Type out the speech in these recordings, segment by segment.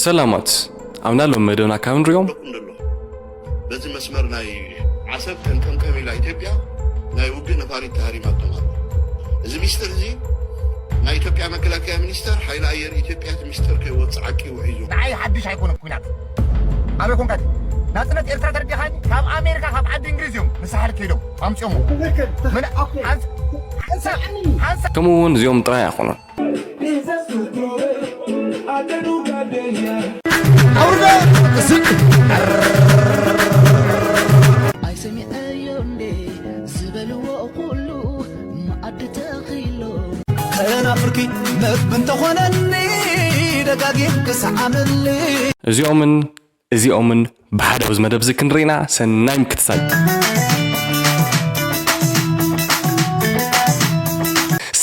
ሰላማት ኣብና ሎም መደብና ካብ ንሪኦም ደቁ እንደሎ በዚ መስመር ናይ ዓሰብ ከምከምከም ኢላ ኢትዮጵያ ናይ ውግእ ነፋሪት ተሃሪማቶም ኣሎ። እዚ ሚስጥር እዚ ናይ ኢትዮጵያ መከላከያ ሚኒስተር ሓይሊ ኣየር ኢትዮጵያ እቲ ሚስጥር ከይወፅእ ዓቂቡ ሒዙ። ንዓይ ሓድሽ ኣይኮነን ኩናት ኣበይ ኮንካ ናፅነት ኤርትራ ተረዲኻኒ ካብ ኣሜሪካ ካብ ዓዲ እንግሊዝ እዮም ንሳሕል ከይዶም ኣምፅኦሞ ከምኡ እውን እዚኦም ጥራይ ኣይኮኑን። ኣይሰሚዐዮ እንዴ ዝበልዎ ኩሉ መኣዲ ተኺሎ ከናፍርኪ መግቢ እንተኾነኒ ደጋጊም ክሰዓመሊ እዚኦምን እዚኦምን ብሓደ ኣብዚ መደብ እዚ ክንርኢና ሰናይ ምክትታል።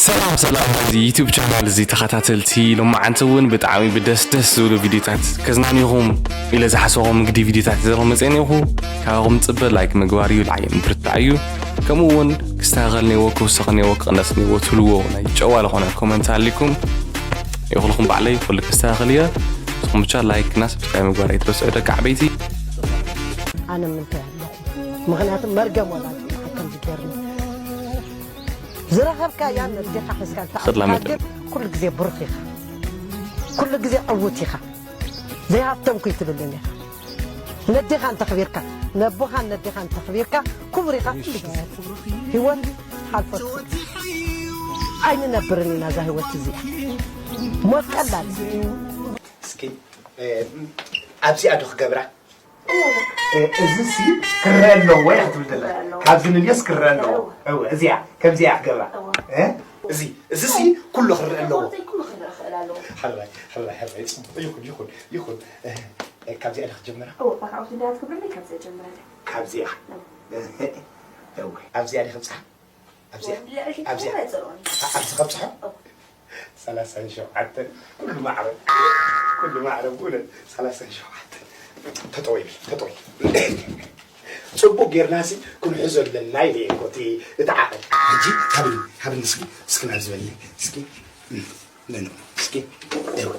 ሰላም ሰላም ናይዚ ዩቱብ ቻናል እዚ ተኸታተልቲ፣ ሎማዓንቲ እውን ብጣዕሚ ብደስ ደስ ዝብሉ ቪዲዮታት ከዝናንኹም ኢለ ዝሓሰኹም እንግዲ ቪዲዮታት ዘሮ መፅአ ነኹ። ካባኹም ፅበ ላይክ ምግባር እዩ፣ ላዕየን ብርታዕ እዩ። ከምኡ እውን ክስተኻኸል ነዎ፣ ክውሰኽ ነዎ፣ ክቕነስ ነዎ ትብልዎ ናይ ጨዋ ዝኾነ ኮመንት ኣሊኩም ይኹልኹም ባዕለይ ኩሉ ክስተኻኸል እየ። ንስኹም ብቻ ላይክ እና ሰብስክራይብ ምግባር ኣይትረስዑ ደቂ ዓበይቲ። ኣነ ምንታይ ኣለኹ ምኽንያቱ መርገም ወላዲ ከምዚ ገርኒ ዝረኸብካያ ነዴኻ ሒዝካ ተኣካ ግን ኩሉ ግዜ ብሩኽ ኢኻ ኩሉ ግዜ ዕውት ኢኻ ዘይሃብተምኩ ይትብልን ኢኻ ነዴኻ እንተኽቢርካ ነቦኻ ነዴኻ እንተኽቢርካ ክቡር ኢኻ ኩሉ ግዜ ህይወት ሓልፎ ኣይንነብርን ኢና እዛ ህይወት እዚኣ ሞት ቀላል እስኪ ኣብዚኣ ዶ ክገብራ እዚ ሲ ክረአ ኣለዎ እያ ክትብል ዘላ ካብዚ ንልዮስ ክረአ ኣለዎ እዚኣ ከምዚኣ ክገብራ እዚ እዚ ሲ ኩሉ ክረአ ኣለዎ ሕራይ ሕራይ ሕራይ ፅቡቅ ይኹን ይኹን ይኹን ካብዚኣ ዶ ክጀምራ ካብዚኣ ኣብዚኣ ዲ ክብፅሓ ኣብዚኣ ኣብዚ ከብፅሖ ሰላሳን ሸውዓተን ኩሉ ማዕረ ኩሉ ማዕረ ብእውነት ሰላሳን ሸውዓተን ተጠወይ ተጠወይ ፅቡቅ ጌርናሲ ክንሕዞ ኣለና ኢለ እኮ እቲ እቲ ዓቐል ሕጂ ሃብኒ ሃብኒ እስኪ እስኪ ናብ ዝበለኒ እስኪ ነኖ እስኪ ደው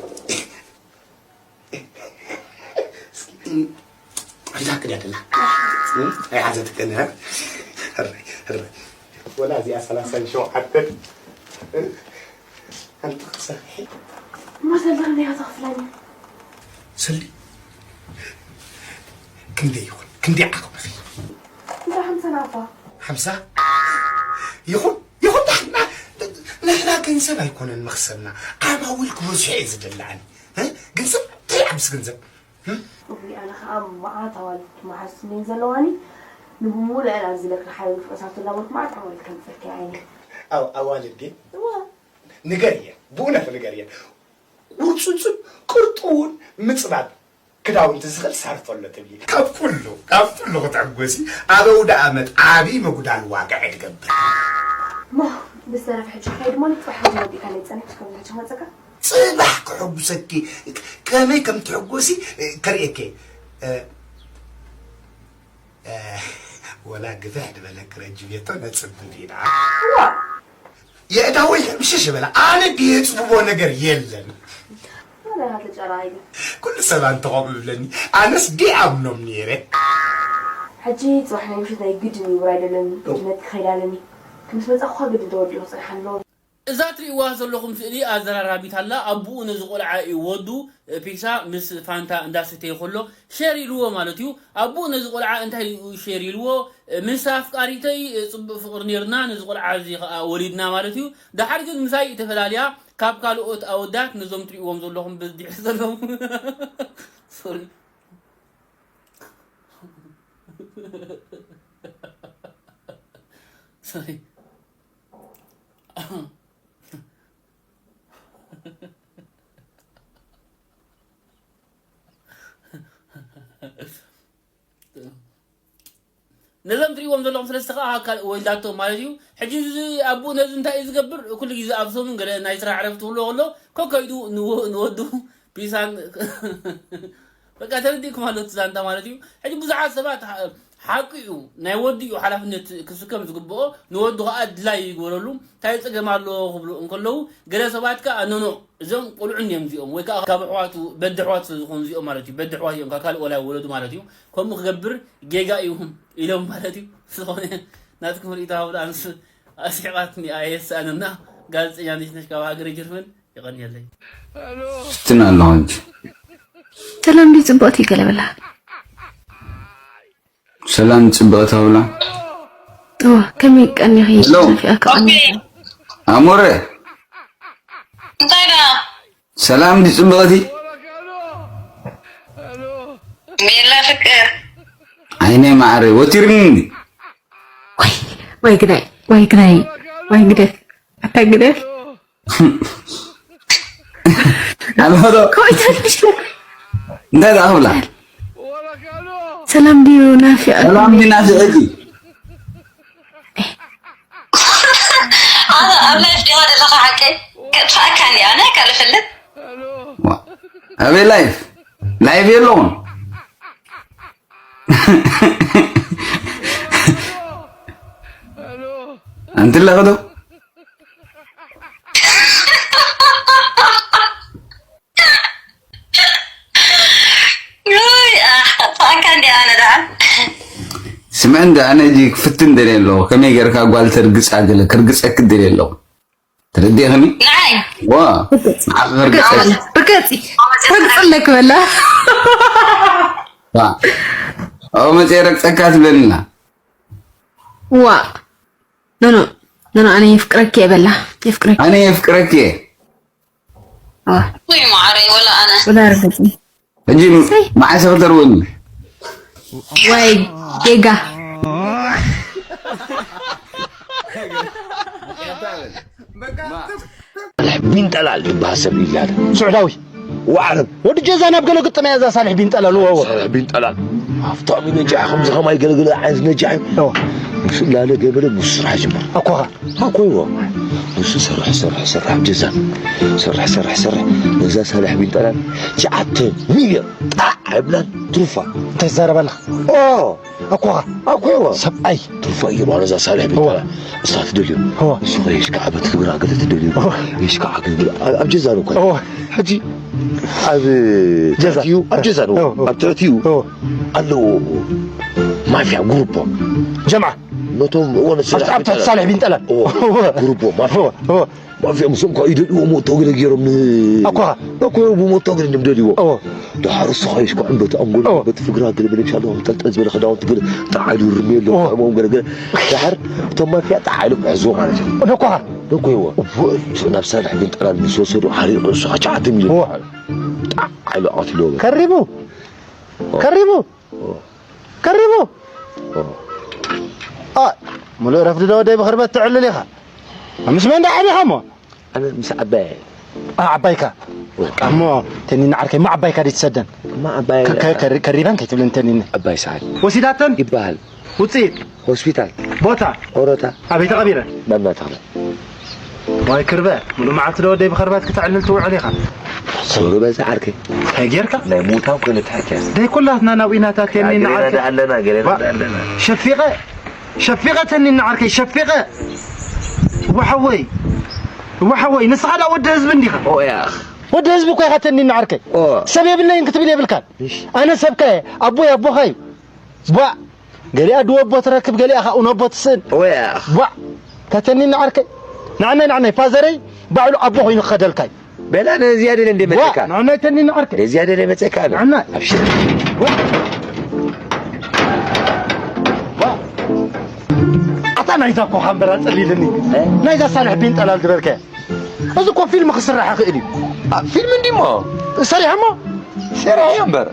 ሒዛ ክዳ ደላ ኣይሓዘትከን ወላ እዚኣ ሰላሳን ሸውዓተን ኣንቲ ክትሰርሒ እሞ ዘለኒ እያ ተኽፍለኒ ሰሊ ክንደይ ይኹን ክንደይ ዓቕምኺ እንዳ ሓምሳ ናፋ ሓምሳ ይኹን ይኹን ንሕና ንሕና ገንዘብ ኣይኮነን መኽሰብና ዓማዊል ክበዝሑ እየ ዝደሊ ኣነ ገንዘብ እንታይ ይዓብስ ገንዘብ እውይ ኣነ ከዓ መዓት ኣዋልድ መሓዙትኒ ዘለዋኒ ንብሙሉአን ኣብዚ ለክሪ ሓይሉ ፍረሳቱ እናበልኩ መዓት ኣዋልድ ከምፅልኪ ዓይኒ ኣዋልድ ድየ ንገርየን ብእውነት ንገርየን ቁርፅፅን ቅርጥውን ምፅባብ ክዳውንቲ ዝኽእል ሳርቶ ኣሎ ትብሊ ካብ ኩሉ ካብ ኩሉ ክትዕጎሲ ኣብ ኣውደ ኣመት ዓብዪ ምጉዳል ዋግዐ ትገብር ሞ ብዝተረፈ ሕጂ ክኸይድ ማለት ፅባሕ ሕጂ ወዲእካ ናይ ፀንሕቲ ከምታቸው መፀካ ፅባሕ ክሕጉሰኪ ከመይ ከም ትሕጎሲ ከርእየኪ ወላ ግፍሕ ዝበለ ክረጅቤቶ ነፅብብ ኢና የእዳወይ ሕምሽሽ በላ ኣነ ድየፅብቦ ነገር የለን ኩሉ ሰብ ኣንተ ከምኡ ይብለኒ ኣነስ ድኣምኖም ነይረ ሕጂ ፅባሕ ናይ ምሽት ናይ ግድን ይውር ኣይደለኒ ግድነት ክኸይድ ኣለኒ ምስ መፃኹ ግድን ተወዲኡ ክፅንሕ ኣለዎ እዛ ትርእይዋ ዘለኹም ስእሊ ኣዘራራቢት ኣላ። ኣቡኡ ነዚ ቆልዓ እዩ ወዱ ፒሳ ምስ ፋንታ እንዳሰተየ ከሎ ሸር ኢልዎ ማለት እዩ። ኣቡኡ ነዚ ቆልዓ እንታይ እዩ ሸር ኢልዎ? ምስ ኣፍቃሪተይ ጽቡቕ ፍቕሪ ኔርና ነዚ ቆልዓ እዚ ኸኣ ወሊድና ማለት እዩ። ደሓር ግን ምሳይ ተፈላልያ ካብ ካልኦት ኣወዳት ነዞም ትርእይዎም ዘለኹም ብድሕሪ ዘለዉ ሶሪ ሶሪ ነዞም ትሪእዎም ዘለኹም ሰለስተ ከዓ ኣካል ወልዳቶ ማለት እዩ። ሕጂ እዚ ኣቦኡ ነዚ እንታይ እዩ ዝገብር? ኩሉ ግዜ ኣብ ሰሙን ገለ ናይ ስራሕ ዕረፍቲ ክህልዎ ከሎ ኮከይዱ ንወ- ንወዱ ፒሳን በቃ ተረዲእኩም ኣሎ እቲ ዛንታ ማለት እዩ። ሕጂ ብዙሓት ሰባት ሓ- ሓቂ እዩ፣ ናይ ወዲ እዩ ሓላፍነት ክስከም ዝግብኦ፣ ንወዱ ከዓ ድላይ ይግበረሉ። እንታይ ፀገም ኣለዎ ክብሉ እንከለዉ፣ ገለ ሰባት ከዓ ኖኖ፣ እዞም ቆልዑ እዮም እዚኦም፣ ወይ ከዓ ካብ ኣሕዋቱ በዲ ኣሕዋት ስለ ዝኾኑ እዚኦም ማለት እዩ። በዲ ኣሕዋት እዮም፣ ካብ ካልእ ቆልዓ ወለዱ ማለት እዩ። ከምኡ ክገብር ጌጋ እዩ ኢሎም ማለት እዩ። ዝኾነ ናትኩም ርእይቶ ሃቡላ። ኣንስ ኣስሒቓትኒ፣ ኣየሳእንና። ጋዜጠኛ ነሽ ነሽ ካብ ሃገረ ጀርመን። የቐንየለይ። ትፍትን ኣለኹ እንጂ። ሰላም ድዩ ጽብቕቲ ገለ በላ። ሰላም ጽብቕቲ ሃብላ። እዋ ከመይ ቀኒኺ? ሄሎ። ናፊቐካ ቀኒኺ። ኣሞረ እንታይ ደኣ? ሰላም ድዩ ጽብቕቲ? ሜላ ፍቅር ዓይነይ ማዕረ ወቲርኒ እንዲ። ወይ ወይ ግዳይ ወይ ግዳይ ወይ ግደፍ ኣታ ግደፍ። ኣልሆዶ ከመይ ትፈልሽ? እንታይ ደኣ ክብላ? ሰላም ድዩ ናፊቐ? ሰላም ዲና ስዕዲ ኣብ ላይፍ ዲኻ ዘለኻ ሓቀይ? ከጥፋእካ እንዲ ኣነ ካልፈልጥ ዋ፣ ኣበይ ላይፍ ላይፍ የለውን። ኣንቲ ኣለኸ ዶ ውይ ኣሕ ከጥፋእካ እንዲ ኣነ ደኣ ስምዕ እንደ ኣነ እጂ ክፍትን ደልየ ኣለኹ። ከመይ ገርካ ጓል ተርግጻ ገለ ክርግጸክ ደልየ ኣለኹ። ተረዲእኽኒ? ንዓይ ዋ ንዓኺ ክርግጸክ ርገጺ ረግጽለክ በላ። ዋ ኣብኡ መጽየ ረግጸካ ትብለኒና። ዋ ኖኖ ኖኖ ኣነ የፍቅረኪ እየ በላ። የፍቅረኪ ኣነ የፍቅረኪ እየ። ዋ ውይ ማዕረይ ወላ ኣነ ወላ ረገጺ ሕጂ መዓሰ ክተርወኒ? ወይ ጌጋ ሳልሕ ቢንጠላል ዝበሃል ሰብ ይላለ። ስዑዳዊ። ወዓረብ። ወዲ ጀዛ ናብ ገለ ግጥም እያ እዛ ሳልሕ ቢንጠላል። ወ- ወ- ሳልሕ ቢንጠላል። ሃብታም እዩ ነጃሕ፣ ከምዚ ከማይ ገለገለ ዓይነት ነጃሕ እዩ። እዎ። ምስ ላለ ገበለ ምስ ስራሕ ጅምር። ኣኳኻ። ኣኮይዎ። ንሱ ሰርሕ ሰርሕ ሰርሕ ኣብ ጀዛ። ሰርሕ ሰርሕ ሰርሕ። ነዛ ሳልሕ ቢንጠላል ትሽዓተ ሚልዮን ጣዕ ኣይብላን ትሩፋ። እንታይ ትዛረብ ኣለኻ? ኦ። ኣኳኻ። ኣኮይዎ። ሰብኣይ። ትሩፋ እዩ ማለት እዛ ሳልሕ ቢንጠላል። እሳ ትደልዮ። እዎ። እሱ ኸይሽ ከዓ በቲ ክብራ ገለ ትደልዮ። እዎ። ይሽ ከዓ ክብል ኣብ ጀዛ ነው እኮ። እዎ። ሕጂ ኣብ ጀዛ። ትሕቲኡ ኣብ ጀዛ ነው። እዎ፣ እዎ። ኣብ ትሕቲኡ እዎ። ኣለዎ ማፍያ ግሩፖ። ጀምዓ። ነቶም እዎ ነሰ ኣብ ትሕቲ ሳልሕ ቢንጠላል። እዎ። ግሩፖ ማፍያ። እዎ፣ እዎ። ማፍያ ምስኦም ከዓ ይደልዎ ሞቶ ገለ ገይሮም ን- ኣኳ። ኣኮ ብሞቶ ገለ እዮም ደልዎ። እዎ። ደሓር እሱ ኸይሽ ከዓ በቲ ኣንጎሎ እዎ። በቲ ፍግራ ገለ በለ ምሻ ኣለዎ ጠልጠል ዝበለ ክዳውንቲ ገለ ጣዓሉ ርሜሎ እዎ። ከምኦም ገለ ገለ ደሓር እቶም ማፍያ ጣዓሉ ክሕዝዎ ማለት እዩ። ነኳ። ነኮ ይዎ። እዎ። እሱ ናብ ሳልሕ ቢንጠላል ምስ ወሰዱ ሓሪቑ እሱ ከዓ ትሽዓተ ሚልዮን እዎ። ጣዓሉ ኣትሎ። ከሪቡ። ከሪቡ። ከሪቡ። ኦ። ኣ፣ ሙሉእ ረፍዲ ዶ ወደይ ብኽርበት ትዕልል ኢኻ? ምስ መን ደኣ ዓቢኻ እሞ? ኣነ ምስ ዓባየ። ኣ፣ ዓባይካ? እሞ ተኒኒ ዓርከይ፣ እሞ ዓባይካ ደይ ትሰደን? እማ ዓባየ። ከ-፣ ከ-፣ ከሪ-፣ ከሪበን ከይትብልን ተኒኒ። ዓባይ ሰዓል። ወሲዳተን? ይበሃል። ውፅኢት? ሆስፒታል። ቦታ? ኦሮታ። ኣበይ ተቐቢረ? መምናት ተኽለ። ዋይ ክርበ፣ ሙሉ መዓልቲ ዶ ወደይ ብኸርበት ክተዕልል ትውዕል ኢኻ? ክርበ ዝዓርከይ። እንታይ ጌርካ? ናይ ሙታን ኮይኑ ተሓኪያ። ደይ ኩላትና ናብኡ ኢና ታትየኒ ገሌና ንዓርከይ። ዳ ኣለና፣ ገሌና ባ-፣ ዳ ኣለና። ሸፊቐ፣ ሸፊቐ ተኒኒ ዓርከይ፣ ሸፊቐ። ወሓወይ፣ ወሓወይ፣ ንስኻ ዳ ወዲ ህዝቢ እንዲኻ? ኦ፣ ያኽ። ወዲ ህዝቢ እኮ ኢኻ ተኒኒ ዓርከይ። ኦ። ሰብ የብለይን ክትብል የብልካን። እሺ። ኣነ ሰብካ እየ፣ ኣቦይ ኣቦኻ እዩ። ቧ፣ ገሊኣ ድወቦ ትረክብ፣ ገሊኣ ኻኡ ነቦ ትስእን። ወይ ኣኽ። ቧዕ፣ ተተኒኒ ዓርከይ። ንዓናይ፣ ንዓናይ፣ ፋዘረይ ባዕሉ ኣቦ ኮይኑ ክኸደልካይ። በላ ነዚያ ደለ እንደ ቧዕ፣ መጸካ። ንዓናይ ተኒኒ ዓርከይ። ነዚያ ደለ መጸካ ኣነ። ንዓናይ። ኣብሽር። ቧዕ። ቧዕ። ኣታ ናይዛ እኮ ኻንበራ ጸሊልኒ። እ? ናይዛ ሳልሕ ቢንጠላል ዝበልከ። እዚ እኮ ፊልም ክስራሕ ይኽእል እዩ። ኣ፣ ፊልም እንዲሞ? ሰሪሖሞ? ሰሪሐዮ እምበር።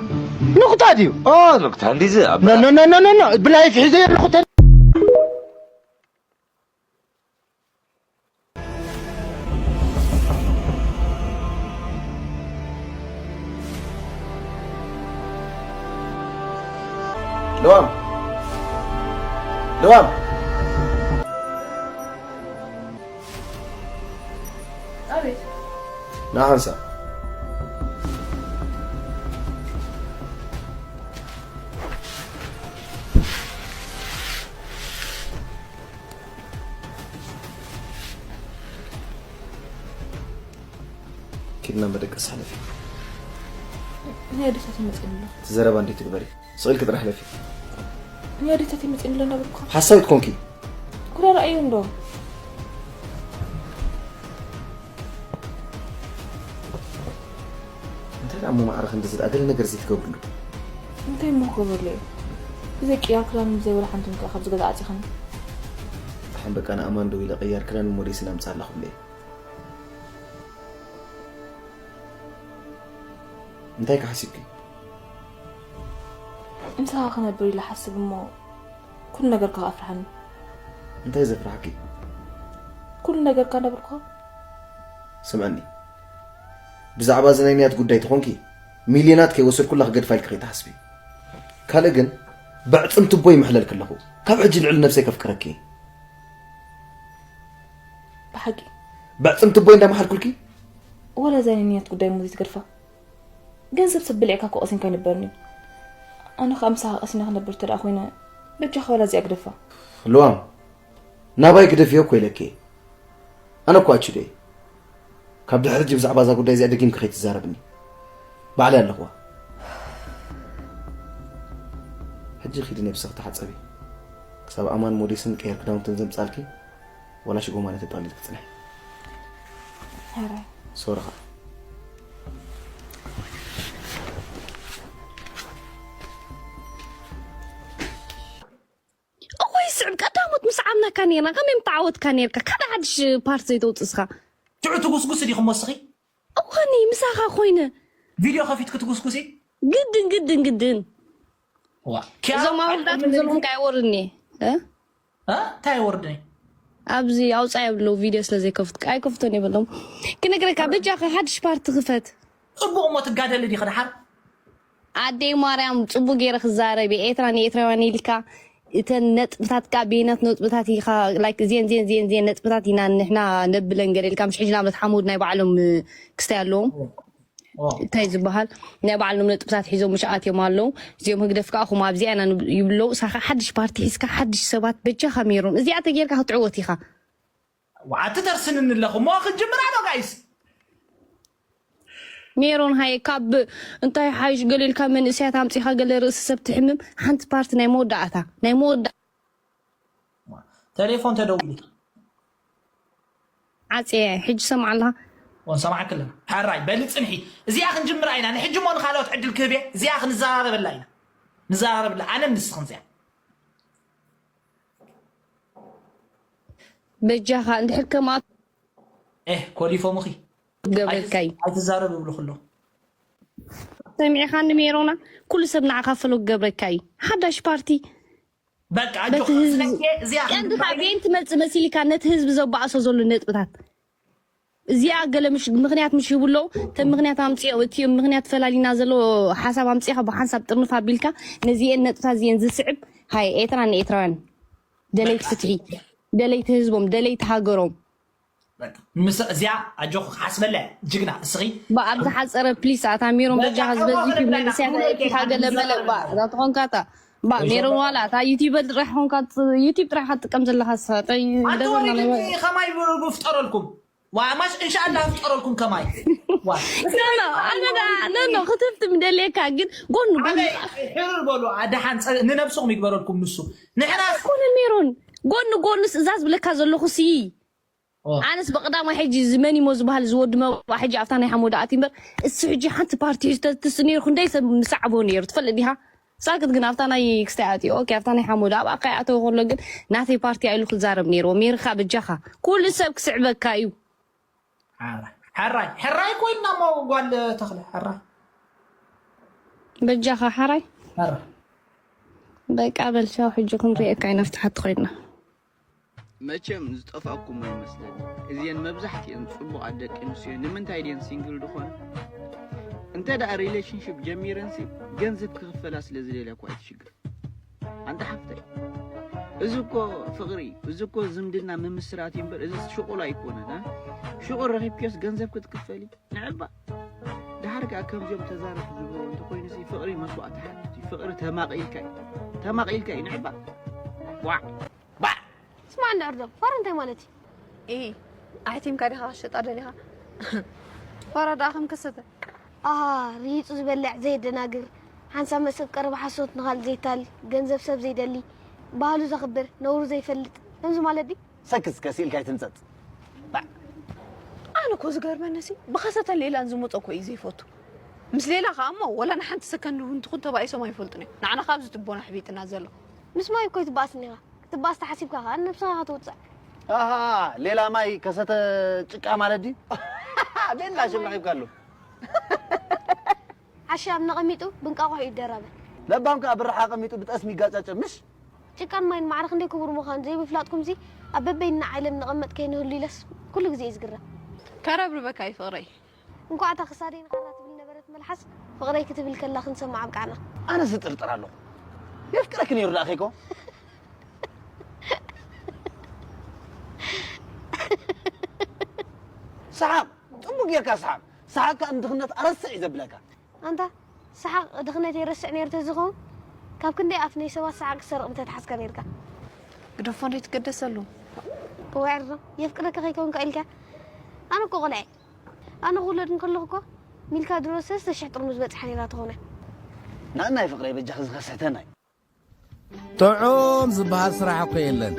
ንቁጣ ድዩ? ኦ፣ ንቁጣ እንዲዚ ኣብ ኖ፣ ኖ፣ ኖ፣ ኖ፣ ኖ፣ ኖ። ብላይፍ ሒዘዮ ኣለኹ ተ-፣ ለዋም። ለዋም። ና ሓንሳብ። እና መደቀስ ሓለፊ። ናይ ኣዴታት ይመፅእኒ ኣሎ። ትዘረባ እንዴት ትግበሪ? ስቕልኪ ጥራሕ ሓለፊ። ናይ ኣዴታት ይመፅእኒ ኣሎ እናበልኩኻ። ሓሳዊት ኮንኪ። ኩዳ ረኣዩ እንዶ። እንታይ ደኣ እሞ ማዕረ ክንዲ ዝድኣ ገለ ነገር ዘይትገብርሉ? እንታይ እሞ ክገብረሉ እዩ? ብዘይ ቅያር ክዳን ዘይበለ ሓንቲ እንከ ካብ ዝገዛ ኣፂኸኒ። ደሓን በቃ ንኣማን ደው ኢለ ቅያር ክዳን ሞዴስን ኣምፅኣላ ክብለ እየ። እንታይ ከሓሲብኪ? ምሳኻ ክነብር ኢለ ሓስብ እሞ ኩሉ ነገርካ ኣፍርሓኒ። እንታይ ዘፍርሓኪ? ኩሉ ነገርካ ነብርኩኻ። ስምዕኒ፣ ብዛዕባ እዚ ናይ ንያት ጉዳይ ተኾንኪ ሚልዮናት ከይወሰድኩላ ክገድፋ ኢልኪ ከይትሓስቢ። ካልእ ግን ብዕፅምቲ ቦይ ምሕለልኪ ኣለኹ። ካብ ሕጂ ልዕሊ ነብሰይ ከፍቅረኪ እየ። ብሓቂ ብዕፅምቲ ቦይ እንዳመሓልኩልኪ። ወላ እዛ ናይ ንያት ጉዳይ እሞ ዘይትገድፋ። ገንዘብ ሰብ ብሊዕካ እኮ ቀሲንካ ኣይነበርን እዩ። ኣነ ከዓ ምሳኻ ቀሲነ ክነብር እንተ ደኣ ኮይነ በጃኻ ወላ እዚኣ ግደፋ። ልዋም፣ ናባይ ግደፍዮ እኮ ኢለኪ እየ። ኣነ እኮ ኣችዶ እየ። ካብ ድሕሪ ሕጂ ብዛዕባ እዛ ጉዳይ እዚኣ ደጊምኪ ከይትዛረብኒ። ባዕለይ ኣለኹዋ። ሕጂ ኺዲ ነብስኺ ተሓጸቢ። ክሳብ ኣማን ሞዴስን ቀየር ክዳውንትን ዘምጻልኪ ወላ ሽጎ ማለት ጠቕሊል ክጽንሕ። ሕራይ ሶሪ ኸኣ። እወይ ስዕብ ቀዳሞት ምስ ዓምናካ ነርና ከመይ ምተዓወትካ ነርካ ካልእ ሓድሽ ፓርት ዘይተውፅስኻ ትዑ ትጉስጉስ ዲኹም ወስኺ እወኒ ምሳኻ ኮይነ ቪድዮ ከፊትክ ትጉስጉሲ ግድን ግድን ግድን ዋ እዞም ኣወዳት ዘለኹም ከ ኣይወርድኒ እ? እንታይ ወርድኒ ኣብዚ ኣውፃ የብለው ቪድዮ ስለ ዘይከፍት ኣይከፍቶን የብሎም ክነግረካ በጃ ሓድሽ ፓርቲ ክፈት ፅቡቅ እሞ ትጋደሊ ዲኸ ድሓር ኣደይ ማርያም ፅቡቅ ገይረ ክዛረብ እየ ኤርትራ ንኤርትራውያን ኢልካ እተን ነጥብታት ካ ቤናት ነጥብታት ኢኻ ላይክ እዚን ዚን ዚን ዚን ነጥብታት ኢና ንሕና ነብለን ገለ ኢልካ ምሽ ሕጂ ንኣብነት ሓሙድ ናይ ባዕሎም ክስታይ ኣለዎም እንታይ ዝበሃል ናይ ባዕሎም ነጥብታት ሒዞም ምሽ ኣትዮም ኣለዉ እዚኦም ህግደፍ ከዓ ኹም ኣብዚኣ ኢና ይብለው ሳኻ ሓድሽ ፓርቲ ሒዝካ ሓድሽ ሰባት በጃኻ ሜሮን እዚኣ ተጌርካ ክትዕወት ኢኻ ዋዓቲ ተርስንኒ ኣለኹ እሞ ክንጅምር ኣሎ ጋይስ ሜሮን ሃየ ካብ እንታይ ሓይሽ ገለ ኢልካ መንእሰያት ኣምፂኻ ገለ ርእሲ ሰብ ትሕምም ሓንቲ ፓርቲ ናይ መወዳእታ ናይ መወዳ ቴሌፎን ተደውሉ ዓፅየ ሕጂ ሰምዓ ኣለኻ ወንሰማዕክ ኣለና ሓራይ በሊ ፅንሒ እዚኣ ክንጅምራ ኢና ንሕጂ ሞ ንካልኦት ዕድል ክህብ እየ እዚኣ ክንዘራረበላ ኢና ንዘራረብላ ኣነ ንስኽን እዚኣ በጃኻ እንድሕር ከምኣ ኤህ ኮሊፎምኺ ገብረልካ እዩ ኣይትዛረብ ይብሉ ክሎ ሰሚዕኻ ንሜሮና ኩሉ ሰብ ንዓኻ ፈሎ ክገብረካ እዩ ሓዳሽ ፓርቲ በቃ በቲ ኣጆኻ ህዝቢ ስለዚ እዚኣ ቀንድኻ ክንግባይ- ቤን ትመፅእ መሲልካ ነቲ ህዝቢ ዘባእሶ ዘሎ ነጥብታት እዚኣ ገለ ምሽ- ምክንያት ምሽ ይብሎ እተ ምክንያት ኣምፅኦ እቲ ምክንያት ፈላሊና ዘሎ ሓሳብ ኣምፅኻ ብሓንሳብ ጥርንፍ ኣቢልካ ነዚአን ነጥብታት እዚአን ዝስዕብ ሃይ ኤርትራ ንኤርትራውያን ደለይቲ ፍትሒ ደለይቲ ህዝቦም ደለይቲ ሃገሮም በቃ፣ ምስ እዚኣ ኣጆኹ ክሓስበላ እያ። ጅግና እስኺ ባ ኣብ ዝሓፀረ ፕሊስ ኣታ ሜሮን በጃኻ ዝበዝሑ መንእሰያት ኣይካ ገለ መለ ባ እዛ ትኾንካ እታ ባ ሜሮን ዋላ እታ ዩቲበር ጥራሕ ኾንካ ዩቲብ ጥራሕ ክትጥቀም ዘለኻ ሰጠይ ኣንተ ደበና ወሪድኒ ከማይ ብፍጠረልኩም ዋ ማሽ እንሻኣላ ፍጠረልኩም ከማይ ዋ ኖኖ ኣነ ዳ ኖኖ ክትፍትም ደልየካ ግን ጎኑ ጎኑ ኣበይ ሕርር በሉ ኣደሓን ንነብስኹም ይግበረልኩም ንሱ ንሕና ኮነ ሜሮን ጎኑ ጎኑ እዛ ዝብለካ ዘለኹ ሲ ኦ። ኣነስ ብቀዳማይ ሕጂ ዝመን ይሞ ዝበሃል ዝወዲ መባ ሕጂ ኣብታ ናይ ሓሞዳ ኣትዩ እምበር እሱ ሕጂ ሓንቲ ፓርቲ ሒዙ ተትስ ነይሩ ክንደይ ሰብ ምሳዕቦ ነይሩ ትፈልጥ ዲኻ ሳክት ግን ኣብታ ናይ ክስታይ ኣትዩ ኦኬ ኣብታ ናይ ሓሞዳ ኣብ ኣካይ ኣተወ ከሎ ግን ናተይ ፓርቲ ኢሉ ክዛረብ ነይርዎ ሜርካ በጃኻ ኩሉ ሰብ ክስዕበካ እዩ ሕራይ ሕራይ ኮይንና ሞ ጓል ተኽለ ሕራይ በጃኻ ሓራይ ሕራይ በቃ በልሻው ሕጂ ክንሪኤካ ኢና ፍትሓት ኮይንና መቸም ዝጠፋእኩም ኣይመስለኒ እዚአን መብዛሕትአን ፅቡቃት ደቂ ኣንስትዮ ንምንታይ ድየን ሲንግል ዝኾነ እንተ ደኣ ሪሌሽንሽፕ ጀሚረንሲ ገንዘብ ክኽፈላ ስለ ዝደልያ እኳ እቲ ሽግር ኣንታ ሓፍተይ እዚ እኮ ፍቕሪ እዚ እኮ ዝምድና ምምስራት እዩ እምበር እዚ ሽቑል ኣይኮነን እ ሽቑል ረኺብክዮስ ገንዘብ ክትክፈሊ ንዕባ ደሓር ከኣ ከምዚኦም ተዛረብቲ ዝብልዎ እንተኾይኑሲ ፍቕሪ መስዋእቲ ሓትት እዩ ፍቕሪ ተማቒልካ እዩ ተማቒልካ እዩ ንዕባ ዋዕ ስማ እንዳ እርዶም ፋር እንታይ ማለት እዩ ኢ ኣሕቲምካ ዲኻ ሸጣ ደሊኻ ፋራ ደኣ ከም ከሰተ። ኣሃ፣ ርሂጹ ዝበልዕ፣ ዘየደናግር፣ ሓንሳብ መሰብ ቀረባ ሓሶት ንኻልእ ዘይታል፣ ገንዘብ ሰብ ዘይደሊ፣ ባህሉ ዘኽብር፣ ነውሩ ዘይፈልጥ፣ ከምዚ ማለት ድዩ? ሰክስ ከሲልካ ኣይትምጸጽ። ባዕ። ኣነ እኮ ዝገርመኒሲ ብኸሰተን ሌላን ዝመጾ እኮ እዩ ዘይፈቱ። ምስ ሌላ ከኣ እሞ ወላ ንሓንቲ ሰከንድ እውን ትኹን ተባኢሶም ኣይፈልጡን እዮም። ንዓና ካብዚ ትቦና ኣሕቢጥና ዘሎ። ምስ ማይ እኮ ይትበኣስኒ ኢኻ። ክትበኣስ ተሓሲብካ ከኣ ንነብስኻ ኢኻ ትውጽዕ። ኣሃ፣ ሌላ ማይ ከሰተ ጭቃ ማለት ድዩ? ቤላ ሽም ረኺብካሉ። ዓሻ ኣብ ነቐሚጡ ብንቃቑሑ ይደራበ። ለባም ከኣ ብራሓ ኣቐሚጡ ብጠስሚ ይጋጫጨ፣ ምሽ? ጭቃን ማይን ማዕረ ክንደይ ክቡር ምዃኑ ዘይምፍላጥኩምሲ፣ ኣብ በበይንና ዓለም ንቐመጥ ከይንህሉ ኢለስ ኩሉ ግዜ እየ ዝግረም። ከረብርበካ እዩ ፍቕረይ። እንኳዕ እታ ክሳደይ ንኻራ ትብል ነበረት መልሓስ፣ ፍቕረይ ክትብል ከላ ክንሰምዓ ኣብቃዕና። ኣነስ እጥርጥር ኣለኹ። የፍቅረኪ ነይሩ ደኣ ኸይኮ? ሰሓቕ፣ ጽቡቕ ጌርካ ሰሓቕ። ሰሓቕ ከኣ ንድኽነት ኣረስዕ እዩ ዘብለካ። ኣንታ፣ ሰሓቕ ድኽነተይ ረስዕ ነይሩ ተዝኸውን፣ ካብ ክንደይ ኣፍ ናይ ሰባት ሰሓቕ ክትሰርቕ ምተትሓዝካ ነይርካ። ግደፎ እንዶ ይትገደሰሉ። እዋይ ዕርዶ፣ የፍቅረካ ከይከውንካ ኢልካ። ኣነ እኮ ቆልዐ። ኣነ ክውለድ እንከለኹ እኮ፣ ሚልካ ድሮ ሰለስተ ሽሕ ጥርሙዝ በጽሓ ነይራ ትኾነ። ናናይ ፍቕረይ በጃኺ ዝኸሰተናይ። ጥዑም ዝበሃል ስራሕ እኮ የለን።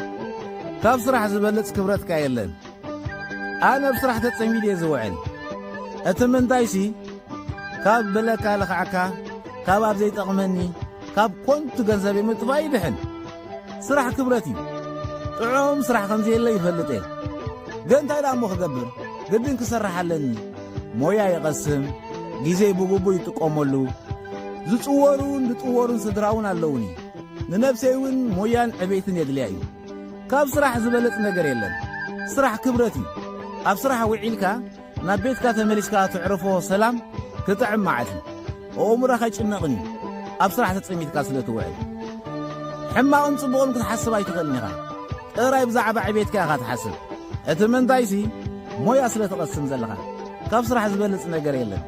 ካብ ስራሕ ዝበልጽ ክብረት ከኣ የለን። ኣነ ኣብ ስራሕ ተጸሚደ እየ ዝውዕል። እቲ ምንታይሲ፣ ካብ በለካ ልኽዓካ፣ ካብ ኣብ ዘይጠቕመኒ፣ ካብ ኮንቱ ገንዘበይ ምጥፋእ ይድሕን። ስራሕ ክብረት እዩ። ጥዑም ስራሕ ከም ዘየለ ይፈልጥ እየ። ግን እንታይ ደኣ እሞ ክገብር? ግድን ክሰርሕ ኣለኒ። ሞያ ይቐስም፣ ግዜይ ብግቡእ ይጥቀመሉ። ዝጽወሩን ዝጥወሩን ስድራ እውን ኣለዉኒ። ንነብሰይ እውን ሞያን ዕቤትን የድልያ እዩ። ካብ ስራሕ ዝበልጽ ነገር የለን። ስራሕ ክብረት እዩ። ኣብ ስራሕ ውዒልካ ናብ ቤትካ ተመሊስካ ትዕርፎ ሰላም ክጥዕም መዓት እዩ። ኣእምሮኻ ኣይጭነቕን እዩ፣ ኣብ ስራሕ ተጸሚድካ ስለ ትውዕል። ሕማቕን ጽቡቕን ክትሓስብ ኣይትኽእልን ኢኻ። ጥራይ ብዛዕባ ዕቤትካ ኢኻ ትሓስብ። እቲ ምንታይሲ ሞያ ስለ ትቐስም ዘለኻ። ካብ ስራሕ ዝበልጽ ነገር የለን።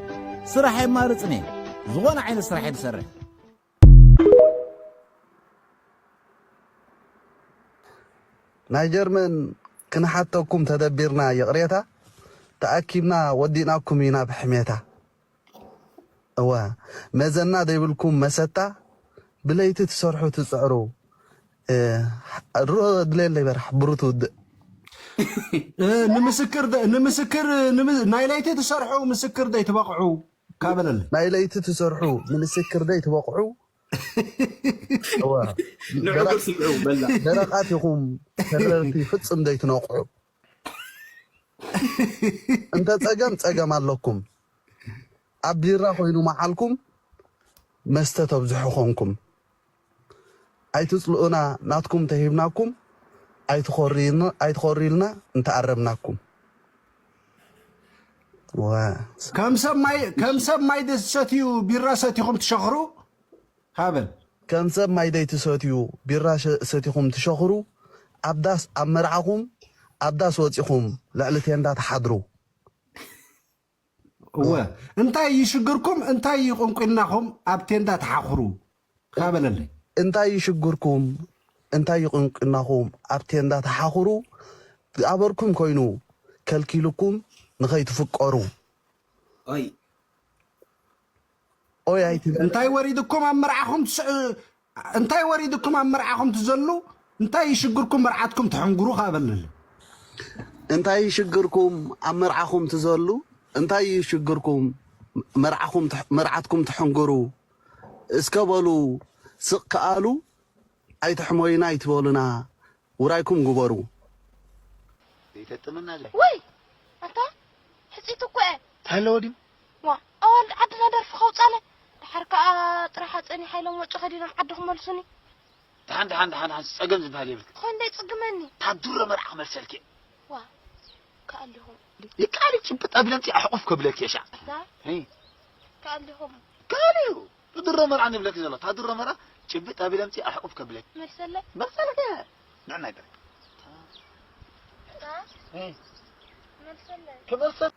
ስራሕ የማርጽን እየ። ዝኾነ ዓይነት ስራሕ እየ ዝሰርሕ። ናይ ጀርመን ክንሓተኩም ተደቢርና ይቕሬታ፣ ተኣኪብና ወዲእናኩም ኢና ብሕሜታ። እወ፣ መዘና ዘይብልኩም መሰታ፣ ብለይቲ ትሰርሑ ትጽዕሩ። እ፣ ርኦ ድሌለይ በራሕ ብሩ ትውድእ። እ፣ ንምስክር ደ-፣ ንምስክር፣ ንምስ-፣ ናይ ለይቲ ትሰርሑ ምስክር ደይ ትበቕዑ ካበለለ። ናይ ለይቲ ትሰርሑ ንምስክር ደይ ትበቕዑ። እወ። ንዑ ደረቕ-፣ ስምዑ በላ። ደረቓት ኢኹም፣ ተረርቲ ፍጽም ደይ ትነቕዑ። እንተ ጸገም፣ ጸገም ኣለኩም። ኣብ ቢራ ኮይኑ መዓልኩም፣ መስተ ተብዝሑ ኾንኩም። ኣይትጽልኡና፣ ናትኩም ተሂብናኩም፣ ኣይትኾርዩና፣ ኣይትኾርዩልና እንተኣረምናኩም። ወ-፣ ከም ሰብ ማይ፣ ከም ሰብ ማይ ደስ ሰትዩ ቢራ ሰቲኹም ትሸኽሩ? ሃበን። ከም ሰብ ማይ ደይትሰትዩ፣ ቢራ ሸ-፣ ሰቲኹም ትሸኽሩ፣ ኣብ ዳስ፣ ኣብ መርዓኹም፣ ኣብ ዳስ ወጺኹም፣ ልዕሊ ቴንዳ ትሓድሩ። እወ። እንታይ ይሽግርኩም፣ እንታይ ይቕንቁናኹም ኣብ ቴንዳ ትሓኽሩ? ሃበለለይ። እንታይ ይሽግርኩም፣ እንታይ ይቕንቁናኹም ኣብ ቴንዳ ትሓኽሩ? ዝኣበርኩም ኮይኑ ከልኪሉኩም ንኸይትፍቀሩ። ኦይ። ኦይ ኣይትበል። እንታይ ወሪድኩም ኣብ መርዓኹም ትስ-፣ እንታይ ወሪድኩም ኣብ መርዓኹም ትዘሉ? እንታይ ይሽግርኩም መርዓትኩም ትሕንግሩ ከኣ በልል። እንታይ ይሽግርኩም ኣብ መርዓኹም ትዘሉ? እንታይ ይሽግርኩም መርዓኹም ትሕ-፣ መርዓትኩም ትሕንግሩ? እስከ በሉ ስቕ ከኣሉ ኣይትሕመዩና ኣይትበሉና። ውራይኩም ግበሩ። ዘይተጥምና ዘይ ወይ ኣታ ሕጺት እኮ እየ። ተለዎ ድዩ? ዋ ኣዋልድ ዓድና ደርፊ ከውጻለ። ድሓር ከኣ ጥራሕ ኣጸኒሓ ኢሎም ወጮ ከዲኖም ዓዲ ክመልሱኒ። ደሓን፣ ደሓን፣ ደሓን፣ ደሓን፣ ጸገም ዝበሃል የብልክ። ኾን ደይ ጽግመኒ። ታድሮ መርዓ ክመልሰልኪ። ዋ፣ ከኣሊኹም። ይከኣል እዩ፣ ጭብጥ ኣቢለ ኣምጺእ ኣሕቑፍ ከብለኪ እየ ሻዕ። ዛ? ሄይ። ከኣሊኹም። ከኣል እዩ። ታድሮ መርዓ ንብለኪ ዘሎ። ታድሮ መርዓ ጭብጥ ኣቢለ ኣምጺእ ኣሕቑፍ ከብለኪ። መልሰለይ? መልሰልኪ። ንዕናይ በል። ዛ? ሄይ። መልሰለይ? ክመልሰ-